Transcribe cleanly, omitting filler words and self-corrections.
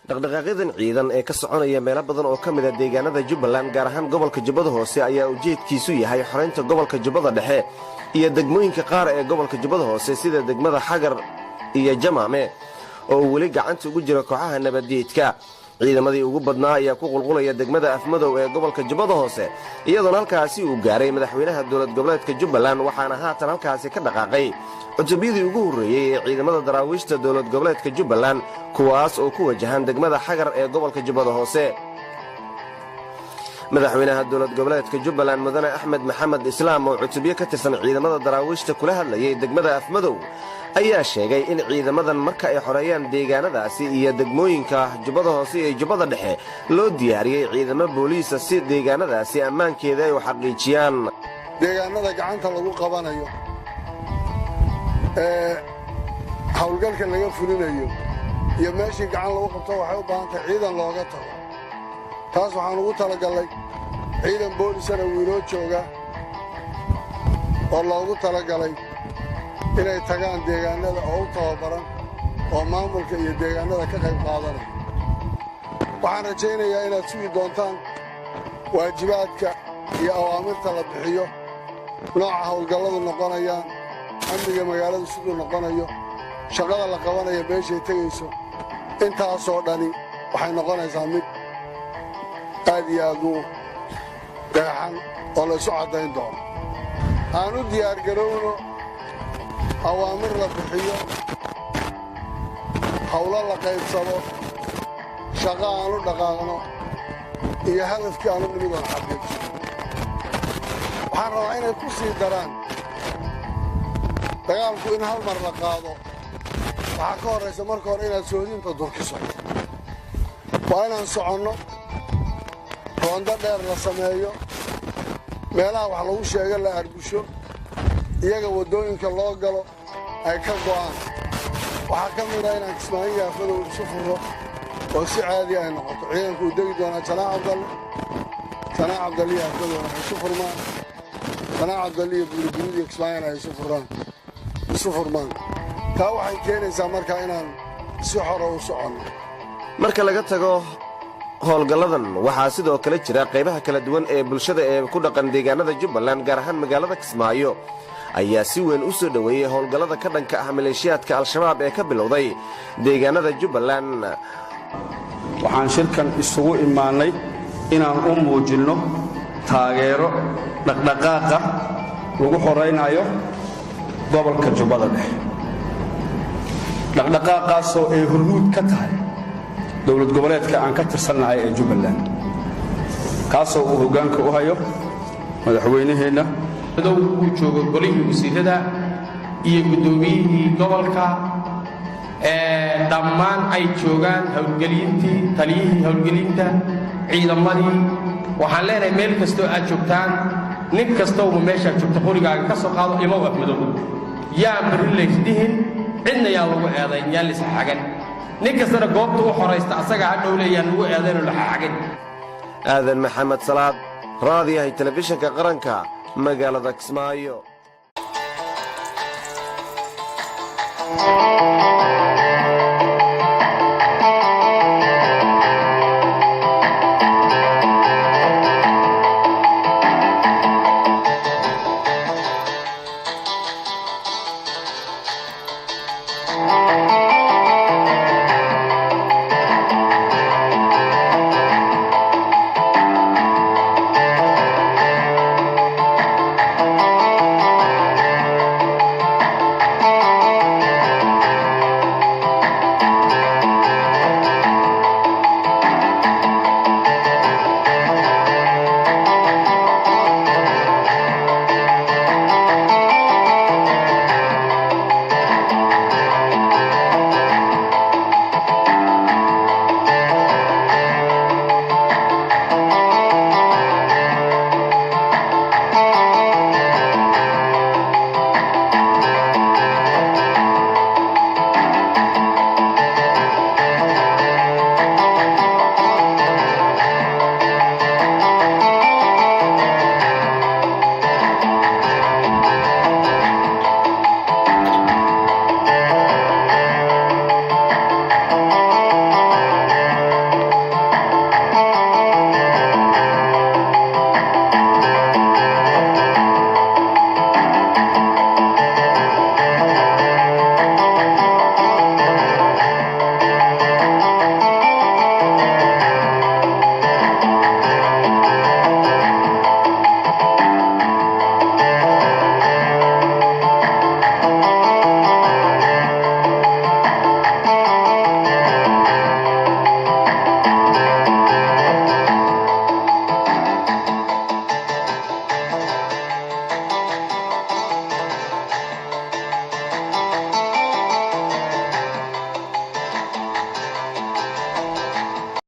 Dhaqdhaqaaqyadan ciidan ee ka soconaya meelo badan oo ka mid ah deegaanada Jubbaland, gaar ahaan gobolka Jubbada Hoose, ayaa ujeedkiisu yahay xoraynta gobolka Jubbada Dhexe iyo degmooyinka qaar ee gobolka Jubbada Hoose, sida degmada Xagar iyo Jamaame oo uu weli gacanta ugu jiro kooxaha nabaddiidka. Ciidamadii ugu badnaa ayaa ku qulqulaya degmada Afmadow ee gobolka Jubbada Hoose, iyadoona halkaasi uu gaaray madaxweynaha dowlad goboleedka Jubbaland. Waxaana haatan halkaasi ka dhaqaaqay cutubyadii ugu horreeyey ee ciidamada daraawiishta dowlad goboleedka Jubbaland, kuwaas oo ku wajahan degmada Xagar ee gobolka Jubbada Hoose. Madaxweynaha dowlad goboleedka Jubbaland, mudane Axmed Maxamed Islaam, oo cutubyo ka tirsan ciidamada daraawiishta kula hadlayay degmada Afmadow, ayaa sheegay in ciidamadan marka ay xoreeyaan deegaanadaasi iyo degmooyinka Jubbada Hoose iyo Jubbada Dhexe loo diyaariyey ciidamo booliisa si deegaanadaasi ammaankeeda ay u xaqiijiyaan. Deegaanada gacanta lagu qabanayo ee howlgalka laga fulinayo iyo meeshii gacan lagu qabto waxay u baahan tahay ciidan looga tago. Taas waxaan ugu talagallay ciidan boolisana wuu inoo joogaa oo loogu talagalay inay tagaan deegaannada oo u tababaran oo maamulka iyo deegaannada ka qayb qaadanaya. Waxaan rajaynayaa inaad sugi doontaan waajibaadka iyo awaamirta la bixiyo, nooca howlgalladu noqonayaan, amniga magaaladu siduu noqonayo, shaqada la qabanayo meeshay tegayso. Intaasoo dhani waxay noqonaysaa mid aad iyo aad u qeexan oo laysu caddayn doono. Aan u diyaargarowno awaamir la bixiyo, hawlo la qaybsado, shaqo aan u dhaqaaqno iyo hadafkii aanu nimid oon xaqiijiyo. Waxaan rabaa inay ku sii daraan dagaalku in hal mar la qaado. Waxaa ka horraysa marka hore inaad soodinta durkiso. Waa inaan soconno, roondo dheer la sameeyo, meelaha wax lagu sheego la arbusho, iyaga waddooyinka loo galo ay ka go'aan. Waxaa ka mid ah inaan Kismaayo iyo Afmadow isu furro oo si caadi ay noqoto. Ciidanku uu degi doonaa Janaac Cabdalle, Janaac Cabdalle iyo Afmadowna ay isu furmaan, Janaac Cabdalle iyo Buuriguduud iyo Kismaayona ay isu furaan, isu furmaan. Taa waxay keenaysaa markaa inaan si xora u soconno. Marka laga tago howlgalladan, waxaa sidoo kale jira qaybaha kala duwan ee bulshada ee ku dhaqan deegaanada Jubbaland, gaar ahaan magaalada Kismaayo, ayaa si weyn u soo dhoweeyey howlgallada ka dhanka ah maleeshiyaadka Al-Shabaab ee ka bilowday deegaanada Jubbaland. Waxaan shirkan isugu imaannay inaan u muujinno taageero dhaqdhaqaaqa lagu xoraynayo gobolka Jubbada Dhexe, dhaqdhaqaaqaasoo ay hormuud ka tahay dowlad goboleedka aan ka tirsannahay ee Jubbaland, kaasoo uu hoggaanka u hayo madaxweynaheenna. Madow uu joogo golihii wasiirada iyo guddoomiyihii gobolka, dhammaan ay joogaan howlgelintii, taliyihii howlgelinta, ciidamadii. Waxaan leenahay, meel kastoo aad joogtaan, nin kastowba meeshaad joogto qorigaaga ka soo qaado, imow Afmadow. Yaan berri laysdhihin, cidna yaan lagu eedayn, yaan laisxagan. Nin kastana goobta u xoraysta asagaa ha dhowle, yaan lagu eedaynoo la xaxagin. Aadan Maxamed Salaad, raadiyahay telefishinka qaranka, magaalada Kismaayo.